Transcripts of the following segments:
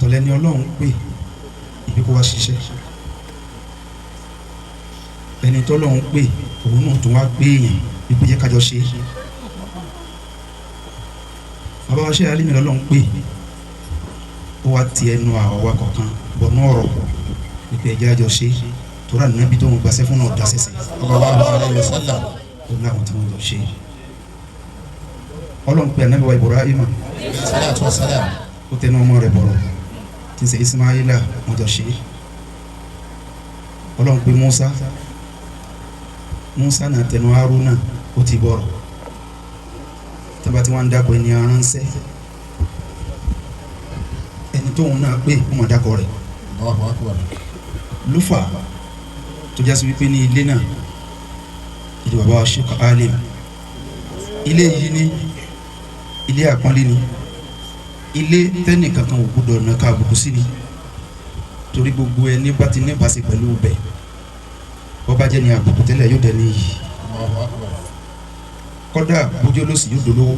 Ọ̀tọ̀ lẹni Ọlọ́run pè ibi kó wá ṣiṣẹ́. Ẹni tọ́lọ́run pè, òun náà tún wá pé èèyàn ibi jẹ́ kájọ ṣe. Bàbá wa ṣe alimi lọ́lọ́run pè, ó wá ti ẹnu àwa kọ̀ọ̀kan bọ̀nú ọ̀rọ̀ ìpè ẹ̀jẹ̀ àjọ ṣe tóra nàbí tó ń gbàṣẹ́ fún náà dá sẹ́sẹ́. Sallallahu alayhi wa sallam. Ó láwọn tí wọ́n jọ ṣe. Ọlọ́run pè ànábì wa Ibrahim, Salatu wa salam. ó tẹnu ọmọ rẹ̀ bọ̀rọ̀ tí ń ṣe Ismaila, wọ́n jọ ṣe. Ọlọ́run pè Musa, Musa náà tẹnu Haruna ó ti bọ̀rọ̀ tẹ́bà tí wọ́n ń dákọ̀ ẹni aránṣẹ́, ẹni tóun náà pé ó mọ̀ dákọ̀ rẹ̀. Allahu akbar. Ló fà tó jásí wípé ní ilé náà, ilé bàbá wa Sheikh Alim, ilé yìí ní ilé àpọ́nlé ni, ilé tẹ́nì kankan ò gbọdọ̀ nà ká àbùkù sí ni, torí gbogbo ẹni bá ti ní ìbáṣe pẹ̀lú bẹ̀, bọ́ bá jẹ́ ní àbùkù tẹ́lẹ̀, yóò dẹ̀ ní iyì. Allahu akbar. Kọ́dà bójú olóṣì, yóò dolówó.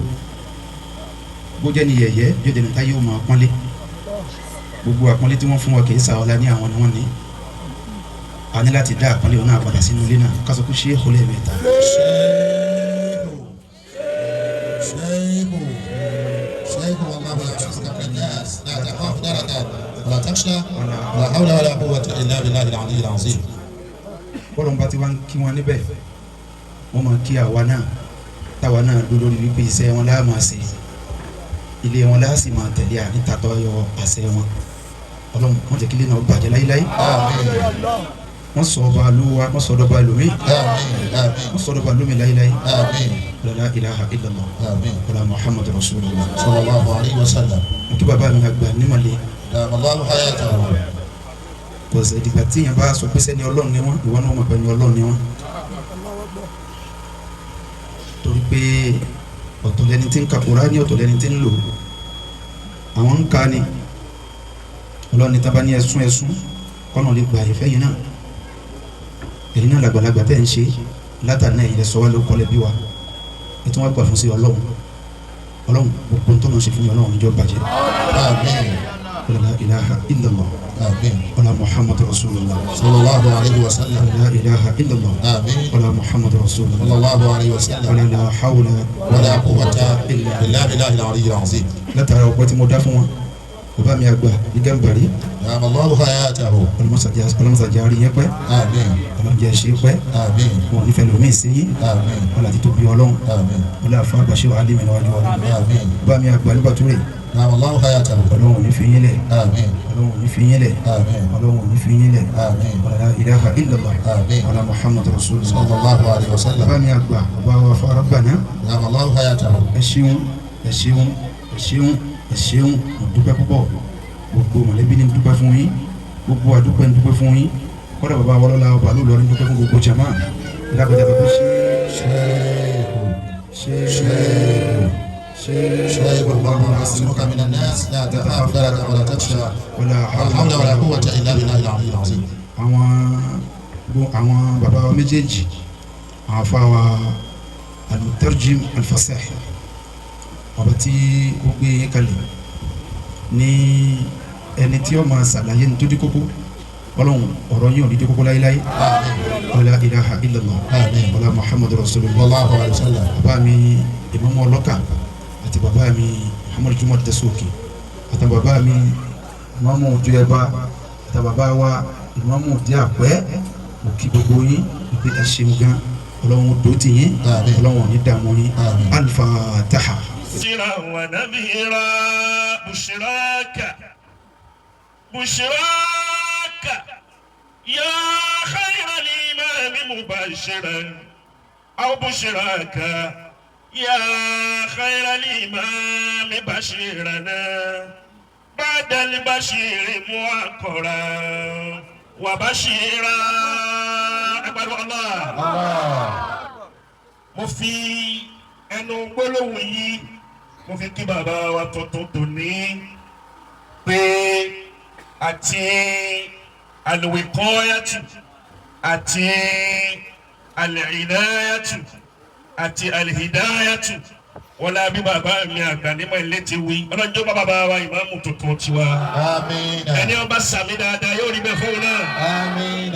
Bójú ẹni yẹ̀yẹ́, yóò dẹ̀ ní táyé ó máa pọ́nlé. Gbogbo àpọ́nlé tí wọ́n fún wa, kì í sa ọ̀la ní àwọn ni wọ́n ní. A ní láti dá àpọ́nlé wọn náà padà sínú ilé náà, ká sọ pé ṣé é lẹ́ẹ̀mẹ́ta. Sheikhu. Sheikhu. Sheikhu wallahu ya'simuka min an-nas. La takhafu darakan wa la takhsha. La hawla wa la quwwata illa billahi al-'aliyyil 'azim. Bọ́lọ̀ ń bá ti wá ń kí wọn níbẹ̀, wọ́n máa kí àwa náà, táwa náà dúró lórí wípé iṣẹ́ wọn láà máa ṣe, ilé wọn láà sì máa tẹ̀lé, àníta tọ́ yọ àṣẹ wọn. Ọlọ́run wọ́n jẹ́ kí ilé náà bàjẹ́ láíláí. Àmín. Wọ́n sọ ọba lówó, wọ́n sọ ọdọba lómi. Àmín. Àmín. Wọ́n sọ ọdọba lómi láíláí. Àmín. La ilaha illallah. Àmín. Wala Muhammadu rasulullah. Sallallahu alayhi wa sallam. Mo kí bàbá mi àgbà nímọ̀lẹ́. Dama Allahu hayatahu. Kò sẹ́ ìdìgbà tí yẹn bá sọ pé sẹ́ni Ọlọ́run ni wọ́n, ìwọ náà mọ̀ pé ní Ọlọ́run ni wọ́n, torí pé ọ̀tọ̀ lẹni tí ń ka Kùránì, ọ̀tọ̀ lẹni tí ń lò. Àwọn ń ka ni Ọlọ́run ní tábà ní ẹ̀sùn ẹ̀sùn kọ́nà lè gba ìfẹ́ yìí náà. Ẹ̀yin náà làgbàlagbà tẹ̀ ń ṣe látàná, ẹ̀yin lẹ sọ wá ló kọ́lẹ̀ bí wa ẹ̀ tí wọ́n gbà fún sí Ọlọ́run. Ọlọ́run, gbogbo ntọ́nà ṣe fún mi, Ọlọ́run níjọ́ bàjẹ́. Àmín. La ilaha illallah. Àmín. Wala Muhammadu rasulullah. Sallallahu alayhi wa sallam. La ilaha illallah. Àmín. Wala Muhammadu rasulullah. Sallallahu alayhi wa sallam. Wala la hawla wala quwwata illa billahi al-'aliyyil 'azim. Látara ọpẹ́ tí mo dá fún wọn, bàbá mi àgbà ní Gàmbàrí, Dama Allahu hayatahu. ọlọmọsàjà rí yẹn pẹ́. Àmín. Ọlọmọdé ṣe pẹ́. Àmín. Wọn ò nífẹ̀ẹ́ lómi sí yín. Àmín. Wọn láti tóbi Ọlọ́run. Àmín. Wọn láfa àgbàṣe wà á lé mi níwájú Ọlọ́run. Àmín. Bàbá mi àgbà nígbà tó rè, Dama Allahu hayatahu. Ọlọ́run ò ní fi yín lẹ̀. Àmín. Ọlọ́run ò ní fi yín lẹ̀. Àmín. Ọlọ́run ò ní fi yín lẹ̀. Àmín. Wala ilaha illallah. Àmín. Wala Muhammadu rasulullah. Sallallahu alayhi wa sallam. Bàbá mi àgbà, bàbá wa fara gbàná, Dama Allahu hayatahu. ẹ ṣeun, ẹ ṣeun, ẹ ṣeun, ẹ ṣeun. Mo dúpẹ́ púpọ̀. Gbogbo mọ̀lẹ́bí ní dúpẹ́ fún yín, gbogbo àdúpẹ́ ní dúpẹ́ fún yín. Kọ́dà bàbá wọlọ́lá ọba ló lọ́ọ́ ní dúpẹ́ fún gbogbo jama ìdákọ̀jà tó ṣe. Sheikhu. Ṣe. Sheikhu. Ṣe. شيخ الله يعصمك من الناس لا تخاف دركا ولا تخشى. Wala ولا حول ولا قوة إلا بالله العلي العظيم. Àwọn bàbá wa méjèèjì, àwọn afáwa al-mutarjim al-fasih, ọba tí ó gbé yín kalẹ̀ ní ẹni tí ó máa ṣàlàyé ní tó dí kókó, Ọlọ́run, ọ̀rọ̀ yín ò ní dí kókó láéláé. آمين. Wala ilaha illallah. آمين. Wala Muhammadu rasulullah. والله عليه وسلم. Bàbá mi ìmáàmù ọlọ́kà àti bàbá mi Muhammadu Juma Dasuki àti bàbá mi ìmáàmù Ojúẹ̀bá àti bàbá wa ìmáàmù Díàpẹ́, mo kí gbogbo yín ìpè, ẹ ṣeun gan. Ọlọ́run dó tì yín. Àmín. Ọlọ́run ò ní dààmú yín. Àmín. Alifataha. بشرا ونذيرا، بشراك بشراك يا خير الإمام مبشرا أو بشراك يا خير الإمام بشيرنا بعد البشير معقرا وبشيرا. أكبر الله. Mo fi ẹnu gbólóhùn yìí, mo fi kí bàbá wa tuntun tòní pé àti al-wiqayatu àti al-inayatu àti al-hidayatu. Wọ́n lá bí bàbá mi àgbà nímọ̀ ilé ti wí. Ọlọ́njọ́ bá bàbá wa ìmáàmù tuntun tiwa. Àmín. Ẹni ọba sàmì dáadáa yóò rí bẹ́ẹ̀ fóun náà. Àmín.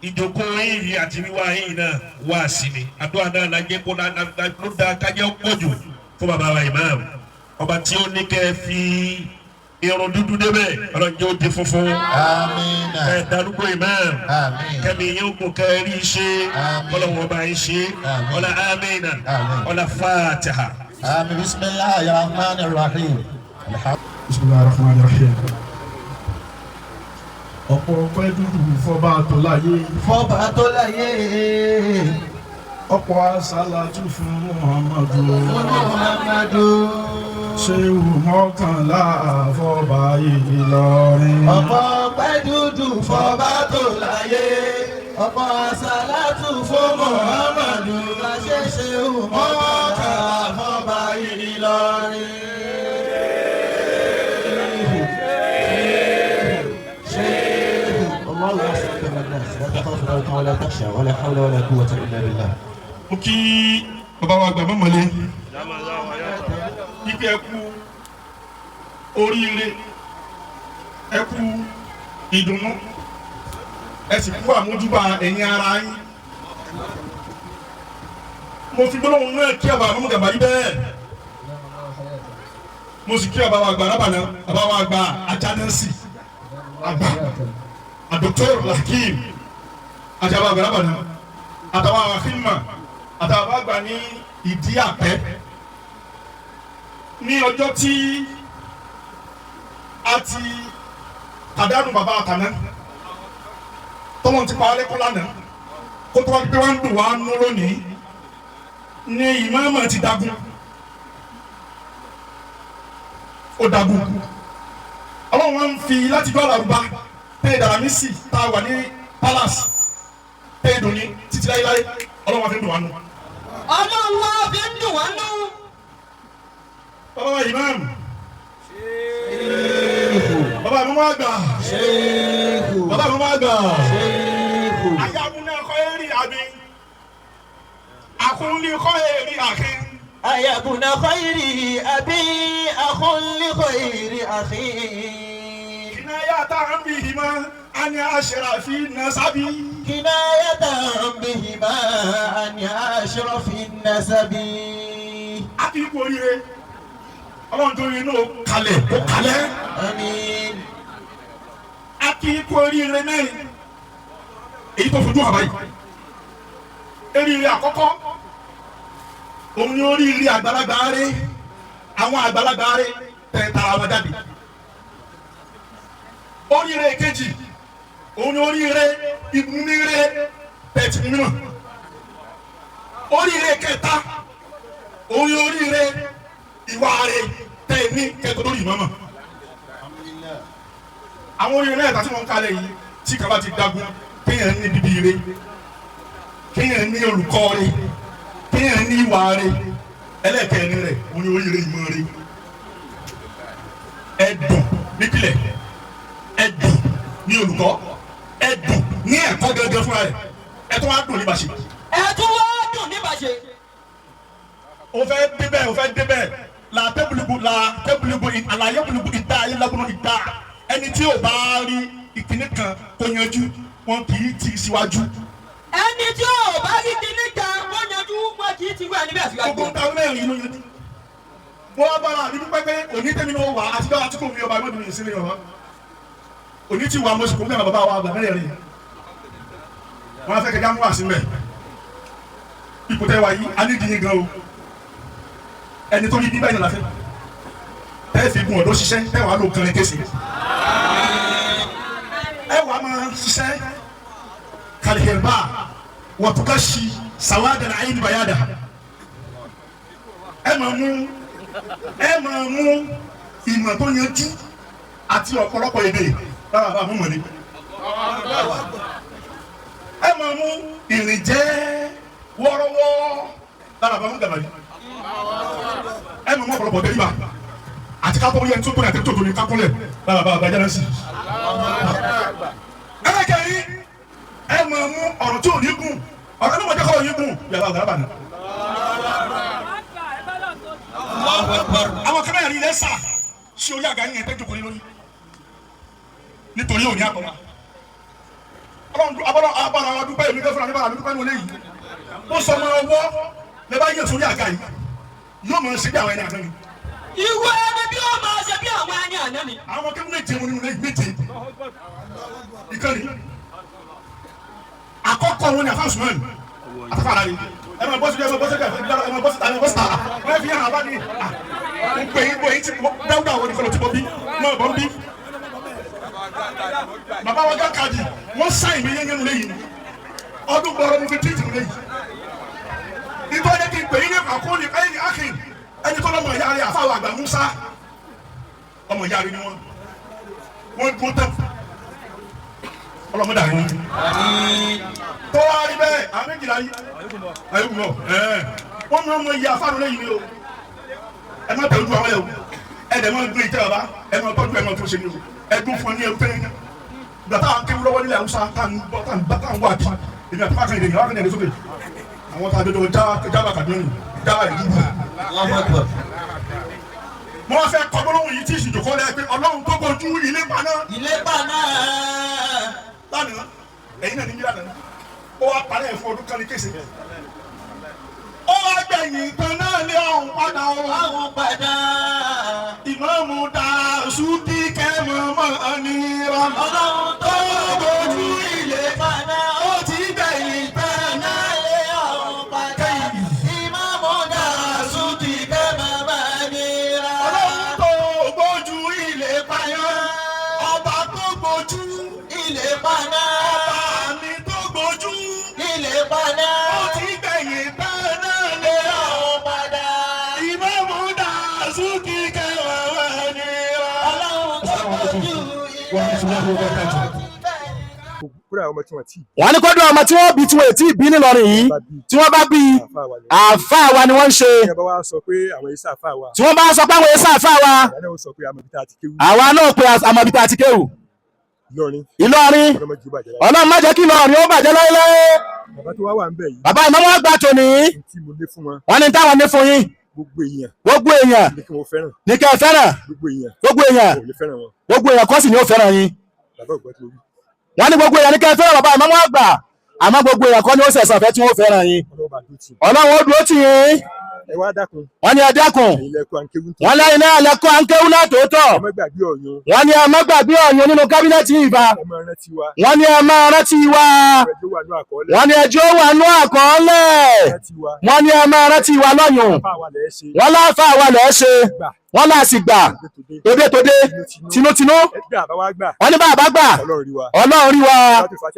Ìjókòó yìí àti wíwá yìí náà wá sí ni. Àdúrà náà la jẹ́ kó ló da kájẹ́ pọ̀ jù fún bàbá wa ìmáàmù. Ọba tí ó ní kẹ́ fi irun dúdú débẹ̀ ọlọ́njọ́ ó di funfun. Àmín. Ẹ darúgbó ìmáàmù. Àmín. Kẹ́mi yín kò kẹ́ rí ṣe. Àmín. Kọ́lọ́wọ́ bá yín ṣe. Àmín. Ọlá amínà. Àmín. Ọlá fàtìhà. آمين بسم الله الرحمن الرحيم الحمد bisimilahi rahman rahim. Ọ̀pọ̀ ọpẹ́ dúdú fọba tó láyé. Fọba tó láyé. Ọ̀pọ̀ àṣàlátù fún Muhammadu. Muhammadu. Ṣéwù mọ́kànlá fọba Ìlọrin. Ọ̀pọ̀ ọpẹ́ dúdú fọba tó láyé. Ọ̀pọ̀ àṣàlátù fún Muhammadu. Láṣẹ ṣéwù mọ́kànlá fọba Ìlọrin. الله يحفظك من الناس لا تخاف لا ولا تخشى ولا حول ولا قوة إلا بالله. Mo kí bàbá wa àgbà mọ́mọ́lé ipe ẹ kú oríire, ẹ kú ìdùnnú, ẹ sì kú àmójúbà ẹ̀yin ara yín. Mo fi gbólóhùn náà kí àbá àmọ́ gàbá yí bẹ́ẹ̀. Mo sì kí bàbá wa àgbà rábànà, bàbá wa àgbà ajánẹ́sì àgbà àdókòr Hakeem àti àbá àgbà rábànà àtàwọn àfihàn àtàwọn àgbà ní ìdí àpẹ́. Ní ọjọ́ tí a ti pàdánù bàbá àtàná tọ́lọ́n ti pa á lẹ́kọ́ lánàá kó tó wá pé wá ń dùn wá nú lónìí ní ìmáàmù ti dagun ó dagun. Ọlọ́run wá ń fi láti dọ́ àlàrúbá tẹ́ ìdàrámísì tá a wà ní palace tẹ́ ìdùnní títí láéláé. Ọlọ́run wá fi ń dùn wá nú. Ọlọ́run wá fi ń dùn wá nú. Bàbá wa ìmáàmù, bàbá mi máa gbà, bàbá mi máa gbà. Ayáwó kọ́ èrì àbí àkúnlé kọ́ èrì àkín. Ayabuna khayri abi akhulli khayri akhi. Kinaya tá ń bì í mọ́ a ní aṣèràfi nasabi. Kinayatan bihima an ashrafi nasabi. A kì í kú oríire. Ọlọ́run tó rí inú kalẹ̀ kó kalẹ̀. Àmín. A kì í kú oríire mẹ́rin. Èyí tó fojú hàn báyìí. Eríire àkọ́kọ́ òun ni oríire àgbàlagbà rẹ̀, àwọn àgbàlagbà rẹ̀ tẹ̀ tara wọn jáde. Oríire kejì òun ni oríire ìmúnire tẹ̀tì mímọ́. Oríire kẹta òun ni oríire ìwà rẹ̀ tẹ̀ ní kẹtọ́ lórí ìmọ̀mọ̀. Àwọn oríire mẹ́ta tí wọ́n ń kalẹ̀ yìí tí kaba ti dagun, kéèyàn ní bíbí ire, kéèyàn ní olùkọ́ rẹ̀, kéèyàn ní ìwà rẹ̀, ẹlẹ́kẹ̀ẹ́ni rẹ̀ òun ni oríire ìmọ̀ rẹ̀. Ẹ̀dùn nípìlẹ̀, ẹ̀dùn ní olùkọ́, ẹ̀dùn ní ẹ̀kọ́ gẹ́gẹ́ fúnra rẹ̀, ẹ̀tún wá dùn ní bàṣẹ. Ẹ̀tún wá dùn ní bàṣẹ. O fẹ́ débẹ̀, o fẹ́ débẹ̀ la tẹ́bùlùkù la tẹ́bùlùkù àlàyé bùlùkù ìdá ayé lábùnú ìdá. Ẹni tí o bá rí ìkíní kan kó yanjú, wọn kì í ti síwájú. Ẹni tí ò bá rí kíní kan kó yanjú, wọn kì í ti wá níbẹ̀ síwájú. Gbogbo nǹkan mẹ́rin ló yanjú. Wọ́n bára àbí dúpẹ́ pé òní tẹ́mi náà wà àti bá àtúkò mi ọba ẹgbẹ́ mi ìsinmi ọba. Òní tí wà mọ̀sùkò mẹ́rin bàbá wa àgbà mẹ́rin. Wọ́n á fẹ́ kẹjá mú àsìmẹ̀. Ipò tẹ́ wa yìí, a ní ìdíyìn gan o. Ẹni tó ní bíbá yìí làfẹ́. Tẹ́ fi gun ọ̀dọ́ ṣiṣẹ́, tẹ́ wàá lò kẹrin kése. Ẹ wàá máa ṣiṣẹ́ kàlìkẹ̀rẹ̀bá wàtúkàṣì sàwádà ayé ní bàyàdà. Ẹ máa mú ìmọ̀ tó yanjú àti ọ̀pọ̀lọpọ̀ èdè lára bá mú mọ̀ ní. Ẹ máa mú ìrìnjẹ́ wọ́rọ́wọ́ lára bá mú gàmàlí. Ẹ máa mú ọ̀pọ̀lọpọ̀ tẹ́lifà àti kápọ̀ yẹn tó tó ní àti tó tó ní kákúnlẹ̀ lára bá àgbàjá náà sí. Ẹ bá kẹ́rin, ẹ máa mú ọ̀rọ̀ tí ò ní gùn, ọ̀rọ̀ ní mọ̀jẹ́ kọ́ ò ní gùn yàrá àgbàlagbà náà. Àwọn kan náà rí lẹ́sà sí orí àga yẹn tẹ́jú kò ní lórí nítorí òní àkọ́lá. Ọlọ́run abọ́lá abọ́lá wa dúpẹ́, èmi fẹ́ fúnra mi bára mi dúpẹ́ ní olé yìí. Ó sọ ọmọ ọwọ́ lẹ bá yẹ sórí àga yìí, yóò máa ṣe bí àwọn ẹni àná ni. Ìwé ẹni bí ó máa ṣe bí àwọn ẹni àná ni. Àwọn kẹ́kọ̀ọ́ méje wọn nínú lẹ́yìn méje ìkànnì àkọ́kọ́ wọn ni àfa Usman àtàfà ara yìí. Ẹ máa bọ́ síbi, ẹ máa bọ́ síbi, ẹ máa bọ́ síta, ẹ máa bọ́ síta. Wọ́n fi hàn abá ni ń pè yín bọ̀ yín ti dáwúdà àwọn nìkan lọ tí mo bí náà bọ́ ń bí. Bàbá wa gákàdì wọ́n sáyìn mi yẹn nínú lẹ́yìn ọdún gbọ́dọ̀ mo fi tíìtì nínú lẹ́yìn. Ìtọ́ yẹ kí n pè yín ní àkóní ẹni akin ẹni tó lọ́mọ ìyá rẹ̀ àfáwọ̀ àgbà Musa, ọmọ ìyá rẹ̀ ni wọ́n wọ́n dúró tán ọlọ́mọdé àyè tó wá rí bẹ́ẹ̀. Àwọn méjìlá yìí ayé wúlọ ẹ̀ wọ́n mú ọmọ ìyá afáàrọ̀ lẹ́yìn ni o. Ẹ má tẹ̀lé ojú àwọn ẹ̀ o, ẹ dẹ̀ má gbé ìtẹ́ bàbá, ẹ má tọ́jú, ẹ má tó ṣe ni o. Ẹ dún fún ọ ní ẹrú tẹ́yẹ yẹn gbàtà àwọn kéwú lọ́wọ́ nílẹ̀ Haúsá tá à ń bọ́ tá à ń bá tá à ń wá bí èmi àti fákan ìdèyàn wákàtí ẹ̀dẹ̀ sókè àwọn tá a dodo já jábà Kaduna ni jábà ìdúgbò. Mo wá fẹ́ kọ́ gbólóhùn yìí tí ìsìnjòkó lẹ́ pé Ọlọ́run tó bojú ilé paná. Ilé paná. Lánàá ẹ̀yin náà ní yíra lánàá ó wá parẹ́ ẹ̀fọ́ ọdún kan ní kése. Ó wá gbẹ̀yìn tán náà lé ọ̀hún padà ó. Ọ̀hún padà. Ìmáàmù Dàsúkì kẹ́mọ̀ mọ́ nira. Ọlọ́run tó bojú ilé paná ó ti gbẹ̀yìn tán náà lé ọ̀hún padà. Ìmáàmù Dàsúkì kẹ́mọ̀ mọ́ nira. Ọlọ́run tó bójú ilé paná. Ọba tó bójú ilé paná. Ọba mi tó bójú ilé paná. Ó ti gbẹ̀yìn tán náà lé ọ̀hún padà. Ìmáàmù Dàsúkì kẹ́mọ̀ mọ́ nira. Ọlọ́run tó bójú ilé paná. Kódà ọmọ tí wọ́n ti Wọ́n ní kódà ọmọ tí wọ́n bí tí wọ́n ti bí nílọrin yìí, tí wọ́n bá bí, àáfàá wa ni wọ́n ń ṣe. Tí wọ́n bá wá sọ pé àwọn iṣẹ́ àáfàá wa, Tí wọ́n bá sọ pé àwọn iṣẹ́ àáfàá wa, àwa náà ó sọ pé amọ̀bí tá a ti kéwú. Àwa náà pé amọ̀bí tá a ti kéwú. Ìlọrin. Ìlọrin. Ọlọ́mọ jù bàjẹ́ láyé. Ọlọ́run má jẹ́ kí Ìlọrin ó bàjẹ́ láéláé. Bàbá tó wá wà ń bẹ̀ yìí, Bàbá ìmọ̀mọ́ àgbà tòní, ohun tí mo ní fún wọn, wọ́n ní táwọn ní fún yín. Gbogbo èèyàn Gbogbo èèyàn ní kí wọ́n fẹ́ràn. ní kẹ́ ẹ fẹ́ràn. Gbogbo èèyàn Gbogbo èèyàn ò lè fẹ́ràn wọn. Gbogbo èèyàn kọ́ sì ni ó fẹ́ràn yín. Bàbá ògbọ́ tí mo wí. Wọ́n ní gbogbo èèyàn ní kẹ́ ẹ fẹ́ràn bàbá ìmọ̀mọ́ àgbà, àmọ́ gbogbo èèyàn kọ́ ni ó sẹ̀sán fẹ́ tí wọ́n fẹ́ràn yín. Ọlọ́run bá dúró tì í. Ọlọ́run ó dúró tì yín. Ẹ wá dákun. Wọ́n ní ẹ dákun. Ẹ̀yin lẹ kọ́ àǹkéwú tó. Wọ́n lẹ́yìn náà lẹ kọ́ àǹkéwú náà tòótọ́. Ẹ má gbàgbé Ọ̀yún. Wọ́n ní ẹ má gbàgbé Ọ̀yún nínú kábínẹ̀tì ìfà. Ẹ máa rántí wa. Wọ́n ní ẹ máa rántí wa. Ẹjọ́ wà ní àkọọ́lẹ̀. Wọ́n ní ẹjọ́ wà nú àkọọ́lẹ̀. Rántí wa. Wọ́n ní ẹ máa rántí wa lọ́yùn. Àfáà wa lẹ̀ ṣe. Wọ́n láǹfà wa lẹ̀ ṣe. Wọ́n là sì gbà tódétódé tinútinú. Ẹ gbà bá wa gbà. Wọ́n ní bàbá gbà. Ọlọ́run rí wa. Ọlọ́run rí wa.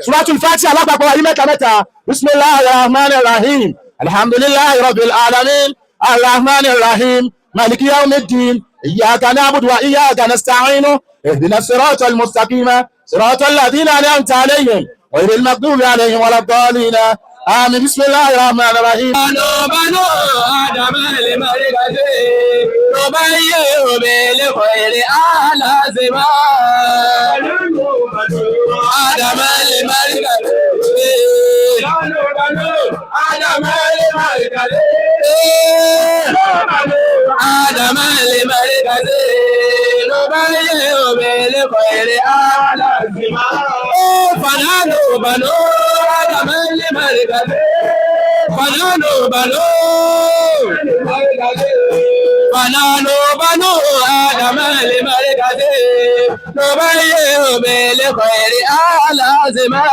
Suratul Fatiha alápapọ̀ wa yí mẹ́ta mẹ́ta. Bismillahir Rahmanir Rahim. Alhamdulillahi Rabbil Alamin. Arrahmanir Rahim. Maliki Yawmiddin. Iyyaka na'budu wa iyyaka nasta'in. Ihdina siratal mustaqim. Siratal ladhina an'amta alayhim. Ghayril maghdubi alayhim waladdallin. Amin. Bismillahir Rahmanir Rahim. بنو آدم لمركزه نبين بالخير على زمان آدم لمركزه آدم لمركزه آدم لمركزه نبين بالخير على زمان فنانو بنو آدم لمركزه فنانو بنو فنانو بنو آدم لمركزه نبين بالخير على زمان.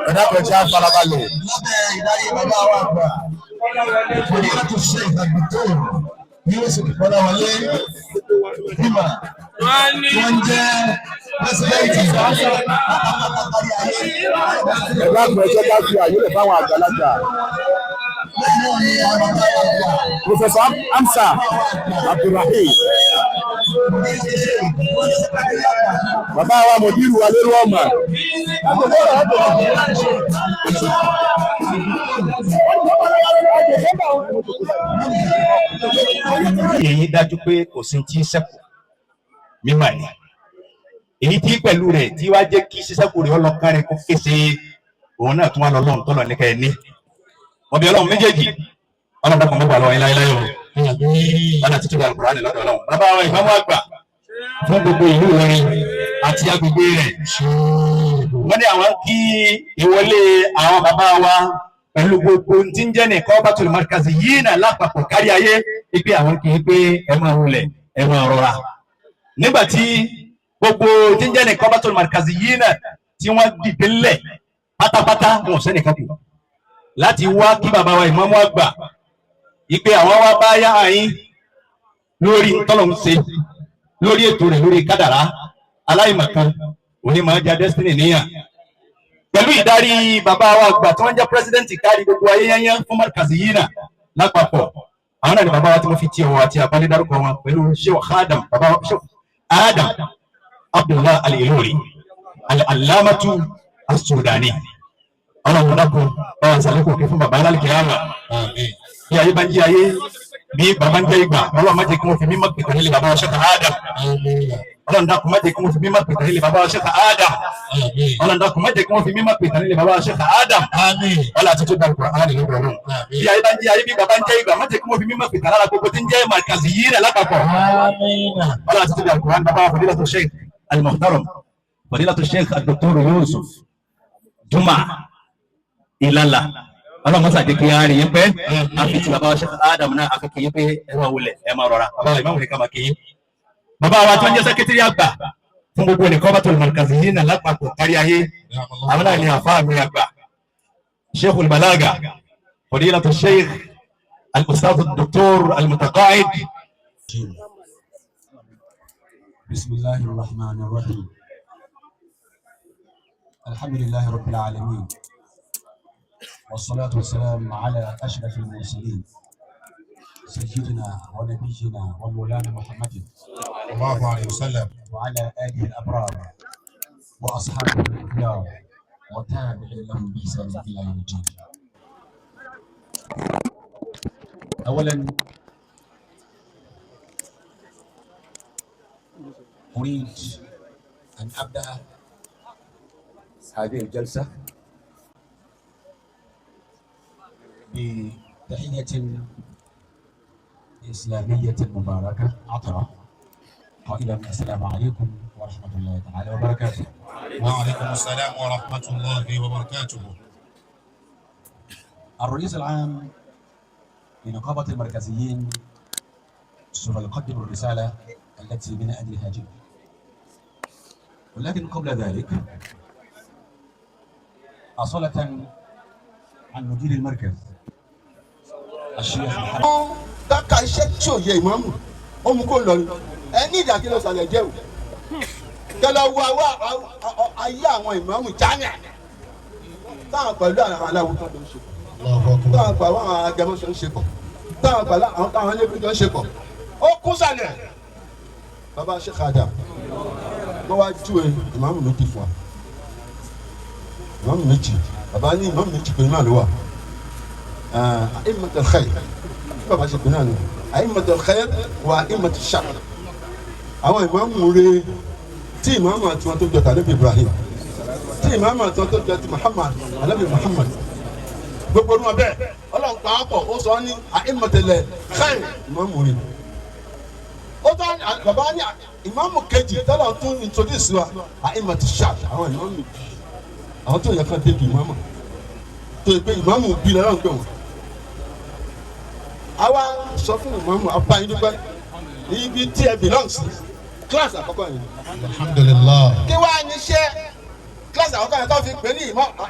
Ẹ dákun, ẹ jẹ́ á farabalẹ̀. Lábẹ́ ìdarí bàbá wa àgbà Fọdílátù Sheikh Al-Doctor Yusuf Kọ́láwọlé Bímà, tí wọ́n jẹ́ pẹ́sidẹ́ǹtì pátápátá kárí ayé. Ẹ dákun, ẹ jẹ́ ká fi àyè lẹ̀ fáwọn àgbàlagbà. Lẹ́yìn náà ni àwọn bàbá wa àgbà Professor Amsa Abdulrahim. Bàbá wa mòdìrú wa lérò ọmọ. Èyí dájú pé kò sí tí ń ṣẹ́kù mímọ̀ ni èyí tí pẹ̀lú rẹ̀ tí wàá jẹ́ kí ṣíṣẹ́kù rẹ̀ ọlọ́kàn rẹ̀ kó kése òun náà tún wà lọ́lọ́run tọ́lọ̀ ní kẹ́ẹ̀ ní Wọ́n bí ọlọ́run méjèèjì ọlọ́run dàpọ̀ mọ́gbà lọ́wọ́ ilá ilá yòó ọlọ́run títí gba Al-Qur'ani lọ́dọ̀ ọlọ́run. Bàbá wa ìmáàmù àgbà fún gbogbo ìlú Ìlọrin àti agbègbè rẹ̀ wọ́n ní àwọn kí ìwọlé àwọn bàbá wa pẹ̀lú gbogbo tí ń jẹ́ nìkan Batul Markazi yìí náà lápapọ̀ kárí ayé ipe àwọn kì í pé ẹ máa wulẹ̀ ẹ máa rọra. Nígbà tí gbogbo tí ń jẹ́ nìkan Batul Markazi yìí náà tí wọ́n dìde ńlẹ̀ pátápátá wọn ò sẹ́nìkan kù láti wá kí bàbá wa ìmáàmù àgbà ipe àwọn wá bá yá àyín lórí tọ́lọ̀ ń ṣe lórí ètò rẹ̀ lórí kádàrá aláìmọ̀kan òní máa ja destiny níyàn pẹ̀lú ìdarí bàbá wa àgbà tí wọ́n jẹ́ pírẹsidẹ́ǹtì kárí gbogbo ayé yányán fún Markazi yìí náà lápapọ̀ àwọn náà ni bàbá wa tí wọ́n fi ti ọ̀wọ̀ àti àpálẹ́ dárúkọ wọn pẹ̀lú Sheikh Adam bàbá wa Sheikh Adam Abdullah Al-Ilori Al-Allamatu As-Sudani ọlọ́run dákun báwa sàlékò kí fún bàbá alálìkè àmà bí ayé bá ń jí ayé bí bàbá ń jẹ́ ìgbà ọlọ́run má jẹ́ kí wọ́n fi mímọ́ pètè nílé bàbá wa Sheikh Adam ọlọ́run dákun má jẹ́ kí wọ́n fi mímọ́ pètè nílé bàbá wa Sheikh Adam ọlọ́run dákun má jẹ́ kí wọ́n fi mímọ́ pètè nílé bàbá wa Sheikh Adam ọlọ́run àti tó dàrú Kùránì lọ́dọ̀ ọlọ́run bí ayé bá ń jí ayé bí bàbá ń jẹ́ ìgbà má jẹ́ kí wọ́n fi mímọ́ pètè lára gbogbo tí ń jẹ́ Markazi yìí rẹ̀ lápapọ̀ ọlọ́run àti tó dàrú Kùránì bàbá wa Fadilatu Sheikh Al-Muhtaram Fadilatu Sheikh Al-Doctor Yusuf Juma Ilala ọlọ́run mọ́sá jẹ́ kí á rí yín pé àfi tí bàbá wa Sheikh Adam náà akẹ́kẹ́ yín pé ẹ máa wulẹ̀ ẹ máa rọra bàbá wa ìmáàmù ní ká máa kí yín. Bàbá wa tó ń jẹ́ sẹ́kítírì àgbà fún gbogbo nìkan bá tó lè Markazi yìí náà lápapọ̀ kárí ayé àwọn náà ní àfáà mi àgbà Sheikhul Balaga Fadilatu Sheikh Al-Ustadh Al-Doctor Al-Mutaqa'id. Bismillahir Rahmanir Rahim. Alhamdulillahi Rabbil Alamin. والصلاة والسلام على أشرف المرسلين سيدنا ونبينا ومولانا محمد صلى الله عليه وسلم وعلى آله الأبرار وأصحابه الأخيار وتابع لهم بإحسان إلى يوم الدين. أولا أريد أن أبدأ هذه الجلسة بتحية إسلامية مباركة عطرة قائلا السلام عليكم ورحمة الله تعالى وبركاته. وعليكم السلام ورحمة الله وبركاته. الرئيس العام لنقابة المركزيين سوف يقدم الرسالة التي من أجلها جئنا، ولكن قبل ذلك أصالة عن مدير المركز الشيخ محمد. Dáka iṣẹ́ tí ò yẹ ìmáàmù ó mú kó lọ ni ẹ ní ìdàkí lọ sàlẹ̀ jẹ́ o kẹlẹ wo àwa ayé àwọn ìmáàmù jáàmì táwọn pẹ̀lú àwọn aláwo tó ń ṣe táwọn pẹ̀lú àwọn agẹmọ́sọ ń ṣe pọ̀ táwọn pẹ̀lú àwọn táwọn ẹlẹ́bí tó ń ṣe pọ̀ ó kún sàlẹ̀. Bàbá Sheikh Adam wọ́n wá júwe ìmáàmù méjì fún wa, ìmáàmù méjì, bàbá ní ìmáàmù méjì pé náà ló wà a'immatul khair, bàbá ṣe pé náà ni a'immatul khair wa a'immatul shar, àwọn ìmáàmù rẹ̀ tí ìmáàmù àti wọn tó jọ tàbí Ibrahim, tí ìmáàmù àti wọn tó jọ ti Muhammad anabi Muhammad, gbogbo ọdún ọbẹ Ọlọ́run pa á pọ̀ ó sọ ní a'immatul khair ìmáàmù rẹ̀ ó tọ́ bàbá ní ìmáàmù kejì tọ́lọ̀ tún introduce wa a'immatul shar, àwọn ìmáàmù àwọn tó yẹ kán débi ìmáàmù tó yẹ pé ìmáàmù bí lọ́rùn pé wọ́n. Àwa sọ fún ìmáàmù apáyín dúpẹ́ ibi tí ẹ belong sí kíláàsì àkọ́kọ́ yẹn. Alhamdulillah. Kí wàá ní iṣẹ́ kíláàsì àkọ́kọ́ yẹn tó fi pè ní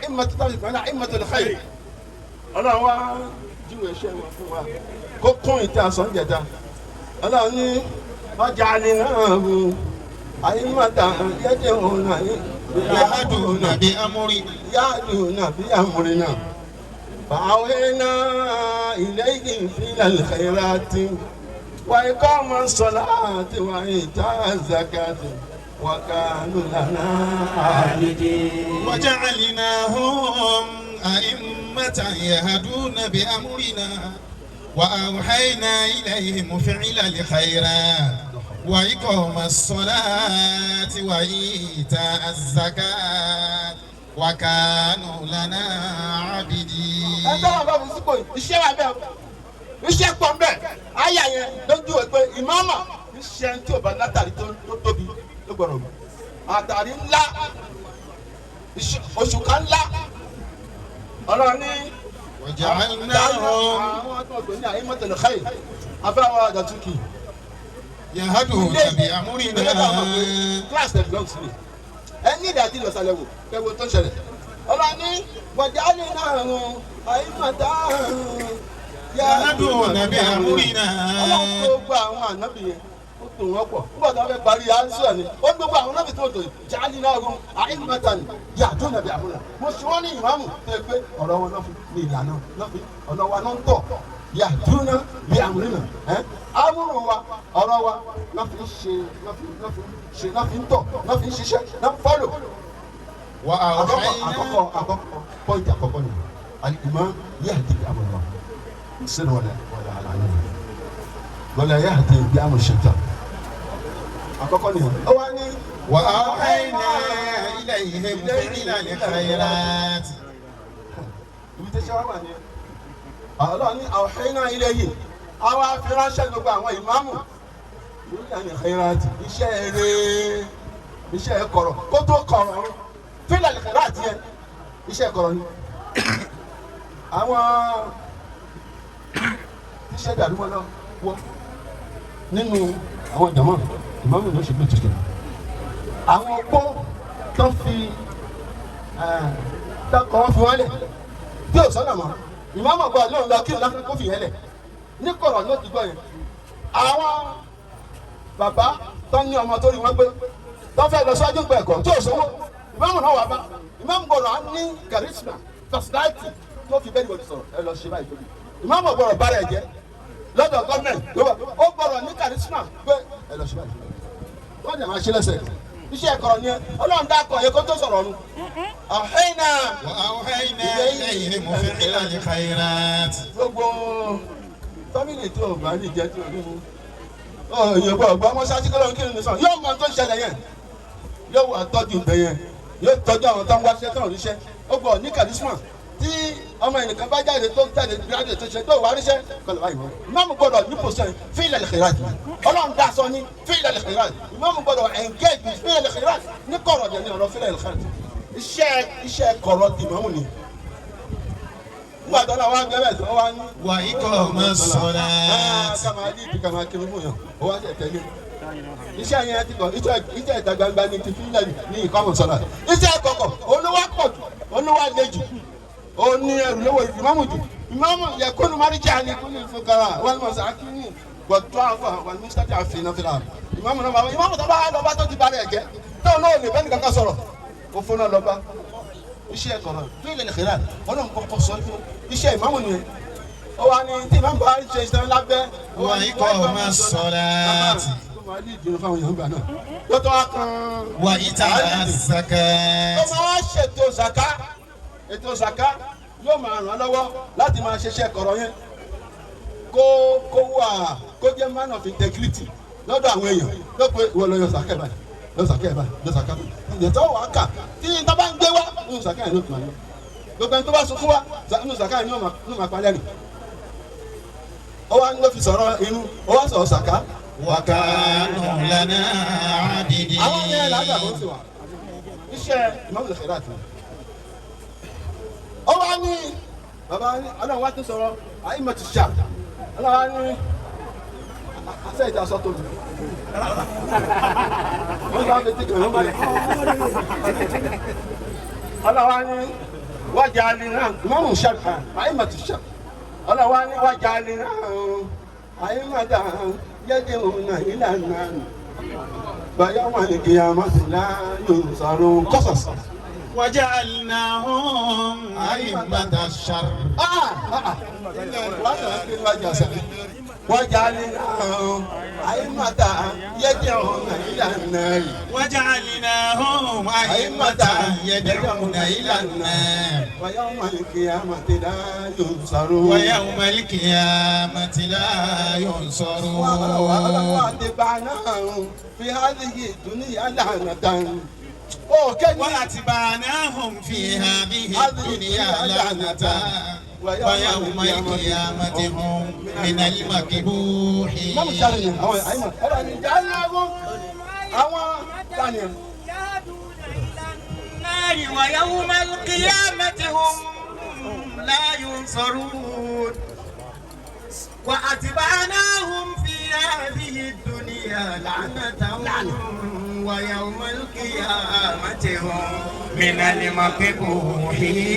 ìmọ̀ tó fi pè ní a'immatul khair. Ọlọ́run wá júwe iṣẹ́ wọn fún wa kó kún ìta sọ́njẹta. Ọlọ́run ní ọjà ni náà wù àyínmọ̀tà yẹ́dẹ̀ òun náà Yahaduna bi amri. Yahaduna bi amrina. Fa'awhayna ilayhim fil khayrati wa iqama salati wa ita'a zakati wa kanu lana abidin. Waja'alnahum a'immatan yahduna bi amrina wa awhayna ilayhim fi'lal khayrat. وإقام الصلاة وإيتاء الزكاة وكانوا لنا عابدين. Ẹ tọ́lọ̀ bá fi sípò iṣẹ́ wà bẹ́ẹ̀, iṣẹ́ pọ̀ ń bẹ̀. Àyà yẹn lójú ẹ̀ pé ìmáàmà iṣẹ́ tí ò bá látàrí tó tóbi ló gbọ́dọ̀ mọ̀. Àtàrí ńlá, oṣù kan ńlá. Ọlọ́run ní àwọn tó gbé ní àyè mọ́tòlù xẹ́yì afẹ́wọ́ àdàtúkì. Yahadu tàbí amúrinà. Class dem belong to me. Ẹ ní ìdájí lọ́sàlẹ̀ wò kẹ́wọ́ tó ń ṣẹlẹ̀. Ọlọ́run ní wàjálì náà rùn àyímọ̀tá rùn. Yahadu tàbí amúrinà. Ọlọ́run tó gba àwọn ànábì yẹn ó tò wọ́n pọ̀. Nígbà tó wọ́n fẹ́ parí àǹsọ̀ ni ó ní gbogbo àwọn ànábì tó tò jálì náà rùn àyímọ̀tá ni yàtọ̀ nàbí àmúlà. Mo ṣe wọ́n ní ìmáàmù tó yẹ pé ọ̀rọ̀ wọn náà fi ní ìlànà náà fi ọ̀nà wa náà ń tọ̀ yàtọ̀ nàbí àmúlà. Amúrù wa ọ̀rọ̀ wa náà fi ń ṣe náà fi náà fi ṣe náà fi ń tọ̀ náà fi ń ṣiṣẹ́ náà ń fọ́lò. Wà á Àkọ́kọ́ àkọ́kọ́ pọ́ìntì àkọ́kọ́ ni al-imam yahdi bi amri Allah sirri wala wala alaniya wala yahdi bi amri shaitan. Àkọ́kọ́ ni ó wá ní. Wà á wáyé ilayhim fi'lal khairat. Ibi tí ṣé wá wà ní. Ọlọ́run ní awhayna ilayhim àwọn afiránṣẹ́ gbogbo àwọn ìmáàmù fi'lal khairat iṣẹ́ eré iṣẹ́ kọ̀rọ̀ kó tó kọ̀rọ̀ fi'lal khairat yẹn iṣẹ́ kọ̀rọ̀ ni. Àwọn iṣẹ́ dàrú mọ́ lọ́wọ́ nínú àwọn jàmọ́ ìmáàmù ló ṣe bí tuntun. Àwọn opó tó fi tọkọ wọn fi wọn lẹ̀ bí ò sọ́nà mọ́ ìmáàmù ọgbà lóun lọ kí òun lásán kó fi yẹn lẹ̀ ní kọ̀rọ̀ ló ti gbọ́ yẹn. Àwọn bàbá tó ní ọmọ tó rí wọn pé tó fẹ́ lọ síwájú gbọ́ ẹ̀kọ́ tí ò sówó ìmáàmù náà wà bá ìmáàmù gbọ́dọ̀ á ní charisma personality tó fi bẹ́ẹ̀ ni wọ́n sọ̀rọ̀ ẹ lọ ṣe báyìí tóbi ìmáàmù gbọ́dọ̀ bára ẹ̀ jẹ́ lọ́dọ̀ gọ́ọ̀mẹ̀ntì ó gbọ́dọ̀ ní charisma pé ẹ lọ ṣe báyìí wọ́n dẹ̀ máa ṣe lẹ́sẹ̀ iṣẹ́ ẹ̀kọ́rọ̀ ni Ọlọ́run dákọ̀ yẹ kó tó sọ̀rọ̀ ọ̀run. Ọ̀hẹ́nà. Wa awhayna ilayhim fi'lal khairat. Gbogbo fámìlì tí o bá ní jẹ́ tí o ní mú. Òyìnbó ọ̀gbọ́n ọmọ ṣáájú kọ́ lóun kí ni sàn yóò mọ ohun tó ń ṣẹlẹ̀ yẹn yóò wà tọ́jú ibẹ̀ yẹn yóò tọ́jú àwọn tó ń wáṣẹ́ tó ń ríṣẹ́ ó gbọ́ ní kàrísímà tí ọmọ ẹnìkan bá jáde tó jáde gíráàdì tó ṣe tó wà ríṣẹ́ kọlọ̀ báyìí wọ́n. Ìmáàmù gbọ́dọ̀ ní pòsàn fi'lal khairat Ọlọ́run dá sọ ní fi'lal khairat ìmáàmù gbọ́dọ̀ engage fi'lal khairat ní kọ̀rọ̀ dẹ̀ ní ọ̀rọ̀ fi'lal khairat iṣẹ́ kọ̀rọ̀ tì mọ́mù ni. Nígbà tó náà wá gbẹ́bẹ̀ tó wá ní. Wa iqamas salat. Kàmá ní ìdí kàmá kiri fún yàn ó wá ṣe tẹ́lẹ̀. Iṣẹ́ yẹn ti kọ̀ iṣẹ́ ìta gbangba ni ti fi ní ìkọ́mọ̀ sọ̀rọ̀. Iṣẹ́ kọ̀kọ̀ olówó pọ̀ jù olówó le jù ó ní ẹrù lówó ìmáàmù jù ìmáàmù yẹ kónú márìjà ni kónú ìfúkàrà wọn mọ̀ sàkínì gbọ̀tọ́ àfọ àwọn mísítàtì àfihàn fìlà ìmáàmù náà bàbá ìmáàmù tó bá lọ́ba tó ti balẹ̀ jẹ́ tóun náà lè bẹ́ẹ̀ nìkan kan sọ̀rọ̀ ó fún náà lọ́ba iṣẹ́ kọ̀rọ̀ fílẹ̀ lẹ́kẹ̀rẹ́ ọlọ́run kọ́kọ́ sọ fún iṣẹ́ ìmáàmù nìyẹn ó wà ní tí ìmáàmù bá ṣe iṣẹ́ lábẹ́ Wa iqamas salat. Wa ita'az zakat. Ó máa ṣètò zaka ètò zaka yóò máa ràn án lọ́wọ́ láti máa ṣiṣẹ́ kọ̀rọ̀ yẹn kó kó wà kó jẹ́ man of integrity lọ́dọ̀ àwọn èèyàn ló pé ìwọ lọ yọ zaka ẹ̀ báyìí yọ zaka ẹ̀ báyìí yọ zaka báyìí ǹjẹ́ tó wàá kà tí n bá ń gbé wá nínú zaka yẹn ló tún ayé gbogbo ẹni tó bá sunkún wá nínú zaka yẹn ló máa palẹ́ nì ó wá ló fi sọ̀rọ̀ inú ó wá sọ̀rọ̀ zaka. Wa kanu lana abidin. Àwọn yẹn làgbà kó sì wà iṣẹ́ ìmọ̀lẹ̀ khairat ni. Ó wá ní bàbá ní ọlọ́run wá tún sọ̀rọ̀ àìmọ̀tì ṣà ọlọ́run wá ní àṣẹ ìjà sọ tóbi. Wọ́n bá fi tí kìlọ̀ lọ́wọ́ ọlọ́run wá ní wájà ní náà ìmọ̀mù ṣà àìmọ̀tì ṣà ọlọ́run wá ní wájà ní náà àìmọ̀tà yẹ́dẹ̀ òun náà ìlànà bàyá wà ní kìyàmá sí láàyò sọ̀rọ̀ kọ́sọ̀sì. وجعلناهم أئمة الشر. وجعلناهم أئمة يدعون إلى النار. وجعلناهم أئمة يدعون إلى النار. ويوم القيامة لا ينصرون. ويوم القيامة لا ينصرون. واتبعناهم في هذه الدنيا لعنة وأتبعناهم في هذه الدنيا لعنة ويوم القيامة هم من المقبوحين. ويوم القيامة هم لا ينصرون. وأتبعناهم في هذه الدنيا لعنة ويوم القيامة هم من المقبوحين.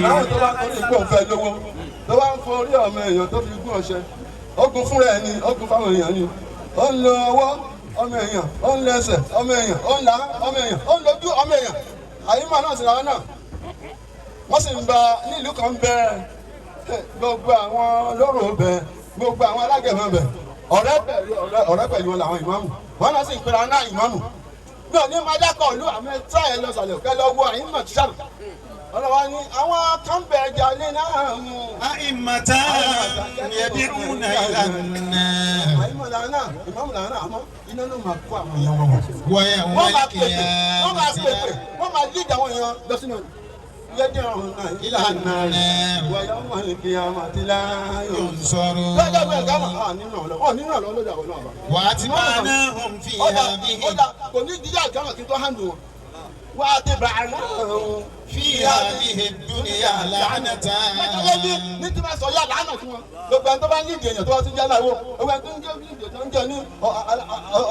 Àwọn tó bá torí pé òun fẹ́ lówó tó bá ń fọ orí ọmọ èèyàn tó fi gún ọṣẹ, ogun fúnra ẹni, ogun fáwọn èèyàn ni. Ó ń lo ọwọ́ ọmọ èèyàn, ó ń lo ẹsẹ̀ ọmọ èèyàn, ó ń la ọmọ èèyàn, ó ń lójú ọmọ èèyàn. Àyímọ̀ náà sì làwọn náà wọ́n sì ń ba nílùú kan bẹ́ẹ̀, gbogbo àwọn lóró bẹ, gbogbo àwọn alágẹ̀mọ́ bẹ, ọ̀rẹ́ pẹ̀lú wọn làwọn ìmáàmù wọn náà sì ń pera náà ìmáàmù. Mi ò ní máa dákọ̀ ìlú àmì ẹ̀ta ẹ̀ lọ sàlẹ̀ òkè lọ wo àyímọ̀ tíṣàlù. Ọlọ́wà ni àwọn kan bẹ̀ jalè náà mú. Àìmọ̀tá yad'una ila an-nar. Àyímọ̀ làwọn náà, ìmáàmù làwọn náà, àmọ́ iná ló máa kó àwọn èèyàn wọn. Wọ́n máa pèpè, wọ́n máa pèpè, wọ́n máa lead àwọn èèyàn lọ sínú yad'una ila an-nar wa yawma al-qiyamati la yunsarun. Lọ́jọ́ bẹ́ẹ̀ ká máa nínú ọ̀lọ́, ọ̀ nínú ọ̀lọ́ lọ́jọ́ àwọn náà bá. وأتبعناهم في هذه. Ọ̀dà kò ní dídá àgbàmọ̀ kí n tó hàn dùn wọn. وأتبعناهم في هذه الدنيا لعنة. Ní tí máa sọ yá lánàá fún wọn. Gbogbo ẹni tó bá ń lídìí èèyàn tó bá tún jẹ́ aláwo, gbogbo ẹni tó ń jẹ́ lídìí tó ń jẹ́ ní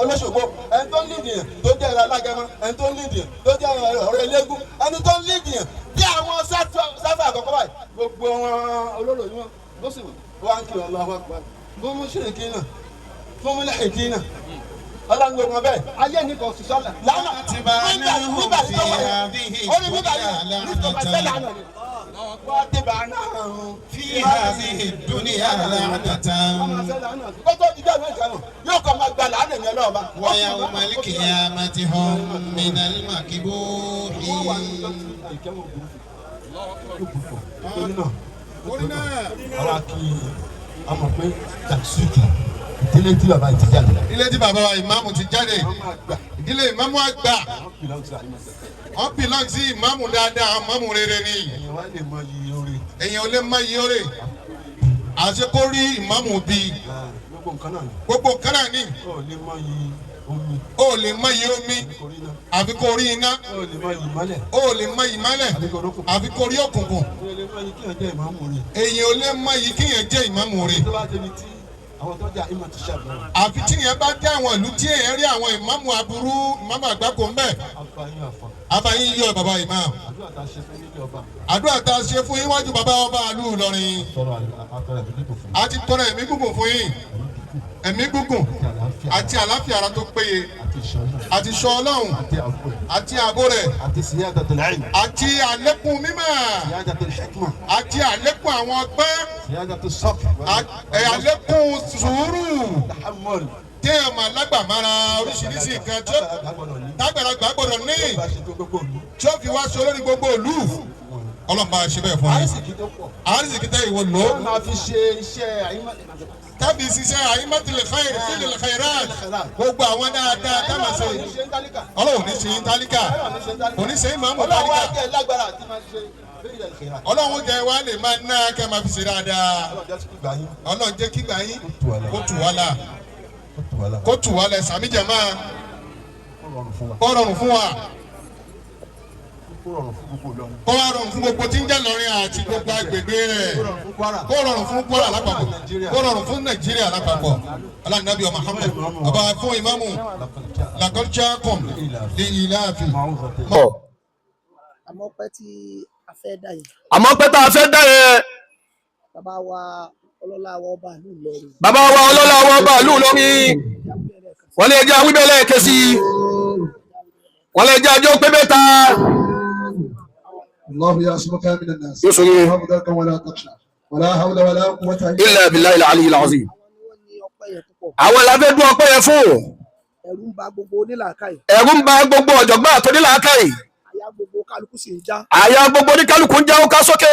olóṣogbo, ẹni tó ń lídìí èèyàn tó jẹ́ ẹ̀rọ alágẹmọ, ẹni tó ń lídìí èèyàn tó jẹ́ ọ̀rọ̀ eléégún, ẹni tó ń lídìí èèyàn bí àwọn sáfà àkọ́kọ́ báyìí, gbogbo wọn olóró yìí wọn ló sì wọ́n á ń kí wọn lọ́wọ́ fún mùṣírìkí náà, fún mùláhìkí náà. Ọlọ́run gbogbo bẹ́ẹ̀ ayé ní kò sì sọ́lá lánàá nígbà tí tó wáyé ó ní nígbà yìí ní tó bá sẹ́lẹ̀ àná ni wọ́n ti bá náà في هذه الدنيا لعنة. Kótó jíjẹ́ ìwé ìkànnì yóò kọ́ máa gba làánà ìyẹn lọ́ọ̀bá. ويوم القيامة هم من المقبوحين. Torí náà àwa kì í a mọ̀ pé tàṣíkì ìdílé tí bàbá yìí ti jáde. Ilé tí bàbá wa ìmáàmù ti jáde, ìdílé ìmáàmù àgbà, wọ́n belong sí ìmáàmù dáadáa, ìmáàmù rere ni. Èèyàn ò lè mọ iye oore. Àṣẹ kó rí ìmáàmù bíi gbogbo nǹkan náà ni. O lè mọ iye omi àfi kó rí iná. O lè mọ ìmọ́lẹ̀ àfi kó rí òkùnkùn. Èèyàn ò lè mọ iye kéèyàn jẹ́ ìmáàmù rẹ̀. Àfi tí yẹn bá dé àwọn ìlú tí èèyàn rí àwọn ìmáàmù aburú, ìmáàmù àgbákò ń bẹ. Àfàyín yọ bàbá ìmáàmù. Àdúrà tá a ṣe fún yín wájú bàbá ọba ìlú Ìlọrin. A ti tọrọ ẹ̀mí gígùn fún yín. Ẹ̀mí gígùn àti àlàáfíà ara tó péye àti ìṣọ́ Ọlọ́run àti ààbò rẹ̀ àti àlékún mímọ́ àti àlékún àwọn ọgbẹ́ àlékún sùúrù téèyàn máa lágbàmára oríṣiríṣi nǹkan tí tágbàlagbà gbọ́dọ̀ ní tí ó fi wá ṣe olórí gbogbo ìlú. Ọlọ́run bá a ṣe bẹ́ẹ̀ fún yín. Àrísìkí tẹ́ ìwọ lò ó. Máa fi ṣe iṣẹ́ àyímọ̀. Tábì ṣiṣẹ́ àyímọ̀tìlẹ̀ khayr sílẹ̀ khayrat. Gbogbo àwọn dáadáa tá máa ṣe. Ọlọ́run ní ṣe yín tálíkà. Kò ní ṣe yín máa mú tálíkà. Ọlọ́run jẹ́ wa lè máa ná kẹ́ máa fi ṣe dáadáa. Ọlọ́run jẹ́ kígbà yín kó tù wá la. Kó tù wá lẹ̀ sàmì jẹ̀ máa. Kó rọrùn fún wa. Kó wá rọrùn fún gbogbo tí ń jẹ́ Ìlọrin àti gbogbo agbègbè rẹ̀. Kó rọrùn fún Kwara lápapọ̀. Kó rọrùn fún Nàìjíríà lápapọ̀. Aláǹdàbí Muhammad ọba fún ìmáàmù làkọ́jà kọ̀m ní ilé àfi. Àmọ́ pẹ́ tí a fẹ́ dà yẹn. Àmọ́ pẹ́ tá a fẹ́ dà yẹn. Bàbá wa ọlọ́lá wa ọba ìlú Ìlọrin. Bàbá wa ọlọ́lá wa ọba ìlú Ìlọrin. Wọ́n lè jẹ́ awíbẹ̀lẹ̀ kẹsì. Wọ́n lè jẹ́ ajọ́ pé mẹ́ta. الله يعصمك من الناس. Yóò sọ yẹn. ولا تخشى ولا حول ولا قوة إلا بالله العلي العظيم. Àwọn la fẹ́ dún ọpẹ́ yẹn fún. Ẹ̀rù ń ba gbogbo onílàákàyè. Ẹ̀rù ń ba gbogbo ọ̀jọ̀gbọ́n àtọ́nílàákàyè. Àyà gbogbo kálukú sì ń já. Àyà gbogbo oníkálukú ń já ó ká sókè.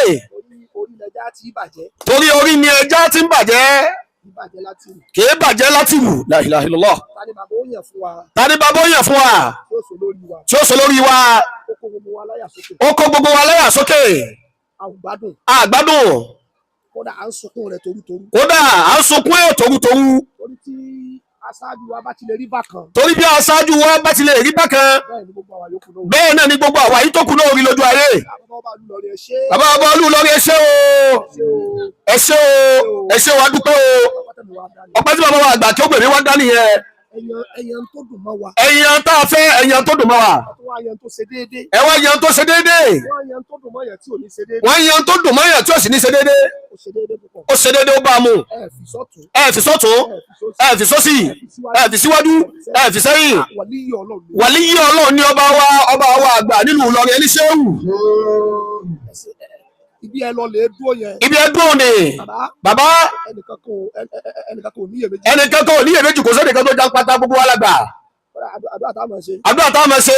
Orí lẹja ti bàjẹ́. Torí orí ni ẹja ti ń bàjẹ́. Ìbàjẹ́ láti rù. Kì í bàjẹ́ láti wù. La ilaha illallah. Ta ni bàbá ó yàn fún wa Ta ni bàbá ó yàn fún wa tí ó sọ lórí wa? Tí ó sọ lórí wa? Ó kó gbogbo wa láyà sókè. Ó kó gbogbo wa láyà sókè. A ò gbádùn. Àgbádùn. Kódà à ń sunkún rẹ̀ torútorú. Kódà à ń sunkún ẹ̀ torutoru. Torí tí aṣáájú wa bá ti lè rí bákan. Torí bí aṣáájú wa bá ti lè rí bákan. Bẹ́ẹ̀ ni gbogbo àwa yòókù náà. Bẹ́ẹ̀ náà ni gbogbo àwa yìí tó kù náà rí lójú ayé. Bàbá ọba Olúlọrin, ẹ ṣé. Bàbá ọba Olúlọrin, ẹ ṣé o, ẹ ṣé o, ẹ ṣé o, a dúpẹ́ o. Ọpẹ́ tí bàbá wa àgbà kí ó gbèrè wá dá nìyẹn. Ẹyàn tó dùn mọ́ wa. Ẹ̀yàn tá a fẹ́, ẹ̀yàn tó dùn mọ́ wa. Tó wá yan tó ṣe déédéé. Ẹ wá yan tó ṣe déédéé. Wọ́n yan tó dùn mọ́ yẹn tí ò ní ṣe déédéé. Wọ́n yan tó dùn mọ́ yàn tí ò sì ní ṣe déédéé. Ó ṣe déédéé púpọ̀. Ó ṣe déédéé, ó bá a mu. Ẹ fi sọ́tún. Ẹ fi sọ́tún, ẹ fi sósì, ẹ fi síwájú, ẹ fi sẹ́yìn. Wàlíyọ̀ Ọlọ́run ni. Wàlíyí Ọlọ́run ní ọba wa, ọba wa àgbà nílùú Ìlọrin, ẹni ṣéwù. Ibi ẹ lọ lè dúró yẹn. Ibi ẹ dúró ni. Bàbá. Ẹnìkan kò ẹnìkan kò níyèméjì. Ẹnìkan kò níyèméjì, kò sẹ́nìkan tó já pátá, gbogbo wa lágbà. Kódà àdúrà táwọn máa ṣe. Àdúrà táwọn máa ṣe.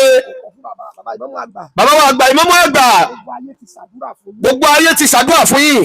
Fún bàbá bàbá ìmọ̀mú àgbà. Bàbá wa àgbà, ìmámù àgbà. Gbogbo ayé ti ṣàdúrà fún yín. Gbogbo ayé ti ṣàdúrà fún yín.